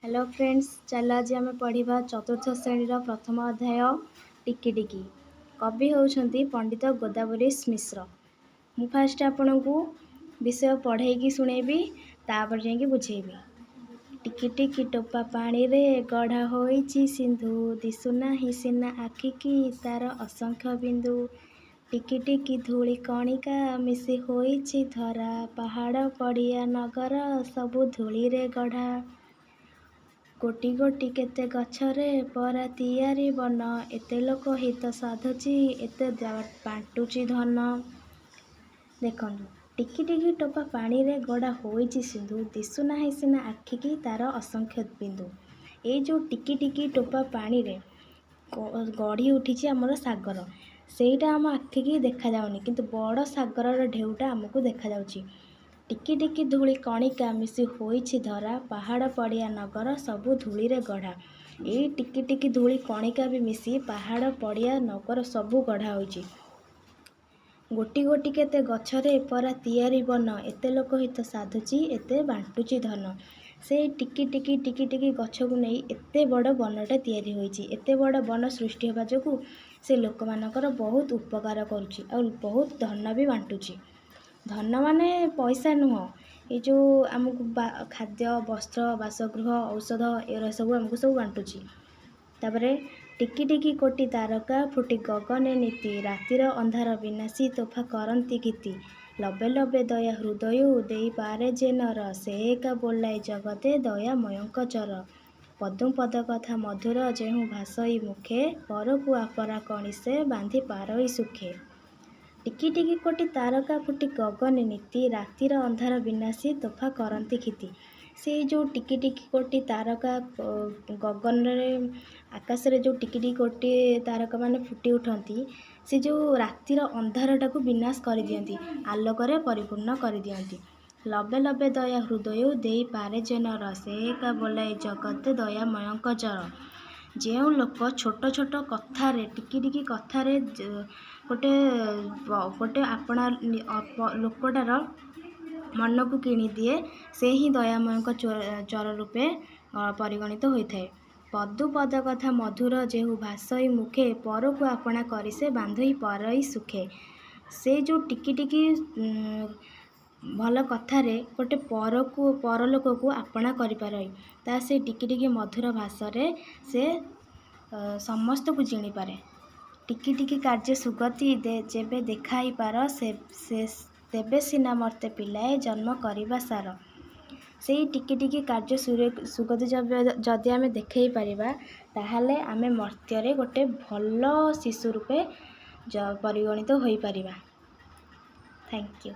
Hello friends, ଚାଲ ଆଜି ଆମେ ପଢ଼ିବା ଚତୁର୍ଥ ଶ୍ରେଣୀର ପ୍ରଥମ ଅଧ୍ୟାୟ ଟିକି ଟିକି। କବି ହେଉଛନ୍ତି ପଣ୍ଡିତ ଗୋଦାବରୀଶ ମିଶ୍ର। ମୁଁ ଫାଷ୍ଟ ଆପଣଙ୍କୁ ବିଷୟ ପଢ଼େଇକି ଶୁଣେଇବି, ତାପରେ ଯାଇକି ବୁଝେଇବି। ଟିକି ଟିକି ଟୋପା ପାଣିରେ ଗଢ଼ା ହୋଇଛି ସିନ୍ଧୁ, ଦିଶୁନାହିଁ ସିନା ଆଖିକି ତାର ଅସଂଖ୍ୟ ବିନ୍ଦୁ। ଟିକି ଟିକି ଧୂଳି କଣିକା ମିଶି ହୋଇଛି ଧରା, ପାହାଡ଼ ପଡ଼ିଆ ନଗର ସବୁ ଧୂଳିରେ ଗଢ଼ା। ଗୋଟି ଗୋଟି କେତେ ଗଛରେ ପରା ତିଆରି ବନ, ଏତେ ଲୋକ ହିତ ସାଧୁଛି, ଏତେ ବାଣ୍ଟୁଛି ଧନ। ଦେଖନ୍ତୁ, ଟିକି ଟିକି ଟୋପା ପାଣିରେ ଗଢ଼ା ହୋଇଛି ସିନ୍ଧୁ, ଦିଶୁନାହିଁ ସିନା ଆଖିକି ତାର ଅସଂଖ୍ୟ ବିନ୍ଦୁ। ଏଇ ଯେଉଁ ଟିକି ଟିକି ଟୋପା ପାଣିରେ ଗଢ଼ି ଉଠିଛି ଆମର ସାଗର, ସେଇଟା ଆମ ଆଖିକି ଦେଖାଯାଉନି, କିନ୍ତୁ ବଡ଼ ସାଗରର ଢେଉଟା ଆମକୁ ଦେଖାଯାଉଛି। ଟିକି ଟିକି ଧୂଳି କଣିକା ମିଶି ହୋଇଛି ଧରା, ପାହାଡ଼ ପଡ଼ିଆ ନଗର ସବୁ ଧୂଳିରେ ଗଢ଼ା। ଏଇ ଟିକି ଟିକି ଧୂଳି କଣିକା ବି ମିଶି ପାହାଡ଼ ପଡ଼ିଆ ନଗର ସବୁ ଗଢ଼ା ହୋଇଛି। ଗୋଟି ଗୋଟି କେତେ ଗଛରେ ପରା ତିଆରି ବନ, ଏତେ ଲୋକ ହିତ ସାଧୁଛି, ଏତେ ବାଣ୍ଟୁଛି ଧନ। ସେଇ ଟିକି ଟିକି ଟିକି ଟିକି ଗଛକୁ ନେଇ ଏତେ ବଡ଼ ବନଟା ତିଆରି ହୋଇଛି। ଏତେ ବଡ଼ ବନ ସୃଷ୍ଟି ହେବା ଯୋଗୁଁ ସେ ଲୋକମାନଙ୍କର ବହୁତ ଉପକାର କରୁଛି ଆଉ ବହୁତ ଧନ ବି ବାଣ୍ଟୁଛି। ଧନ ମାନେ ପଇସା ନୁହଁ, ଏଇ ଯେଉଁ ଆମକୁ ଖାଦ୍ୟ, ବସ୍ତ୍ର, ବାସଗୃହ, ଔଷଧ, ଏଗୁଡ଼ା ସବୁ ଆମକୁ ସବୁ ବାଣ୍ଟୁଛି। ତାପରେ, ଟିକି ଟିକି କୋଟି ତାରକା ଫୁଟି ଗଗନେ ନିତି, ରାତିର ଅନ୍ଧାର ବିନାଶୀ ତୋଫା କରନ୍ତି କ୍ଷିତି। ଲବେ ଲବେ ଦୟା ହୃଦୟୁ ଦେଇପାରେ ଯେ ନର, ସେ ଏକା ବୋଲାଇ ଜଗତେ ଦୟାମୟଙ୍କ ଚର। ପଦୁଂ ପଦ କଥା ମଧୁର ଯେହୁ ଭାଷଇ ମୁଖେ, ପରକୁ ଆପରା କଣି ସେ ବାନ୍ଧି ପାରଇ ସୁଖେ। ଟିକି ଟିକି କୋଟି ତାରକା ଫୁଟି ଗଗନେ ନିତି, ରାତିର ଅନ୍ଧାର ବିନାଶୀ ତୋଫା କରନ୍ତି କ୍ଷିତି। ସେଇ ଯେଉଁ ଟିକି ଟିକି କୋଟି ତାରକା ଗଗନରେ, ଆକାଶରେ ଯେଉଁ ଟିକି ଟିକି କୋଟି ତାରକା ମାନେ ଫୁଟି ଉଠନ୍ତି, ସେ ଯେଉଁ ରାତିର ଅନ୍ଧାରଟାକୁ ବିନାଶ କରିଦିଅନ୍ତି, ଆଲୋକରେ ପରିପୂର୍ଣ୍ଣ କରିଦିଅନ୍ତି। ଲବେ ଲବେ ଦୟା ହୃଦୟୁ ଦେଇପାରେ ଯେ ନର, ସେ ଏକା ବୋଲାଇ ଜଗତେ ଦୟାମୟଙ୍କ ଚର। ଯେଉଁ ଲୋକ ଛୋଟ ଛୋଟ କଥାରେ, ଟିକି ଟିକି କଥାରେ ଗୋଟେ ଗୋଟେ ଆପଣା ଲୋକଟାର ମନକୁ କିଣିଦିଏ, ସେ ହିଁ ଦୟାମୟଙ୍କ ଚର ରୂପେ ପରିଗଣିତ ହୋଇଥାଏ। ପଦୁ ପଦ କଥା ମଧୁର ଯେହୁ ଭାଷଇ ମୁଖେ, ପରକୁ ଆପଣା କରି ସେ ବାନ୍ଧଇ ପାରଇ ସୁଖେ। ସେ ଯେଉଁ ଟିକି ଟିକି ଭଲ କଥାରେ ଗୋଟେ ପରକୁ, ପରଲୋକକୁ ଆପଣା କରିପାରଇ, ତା ସେ ଟିକି ଟିକି ମଧୁର ଭାଷାରେ ସେ ସମସ୍ତଙ୍କୁ ଜିଣିପାରେ। ଟିକି ଟିକି କାର୍ଯ୍ୟ ସୁଗତି ଯେବେ ଦେଖାଇପାର, ସେ ତେବେ ସିନା ମର୍ତ୍ତ୍ୟେ ପିଲାଏ ଜନ୍ମ କରିବା ସାର। ସେଇ ଟିକି ଟିକି କାର୍ଯ୍ୟ ସୁଗତି ଯଦି ଆମେ ଦେଖାଇ ପାରିବା, ତାହେଲେ ଆମେ ମର୍ତ୍ତ୍ୟରେ ଗୋଟେ ଭଲ ଶିଶୁ ରୂପେ ପରିଗଣିତ ହୋଇପାରିବା। Thank you.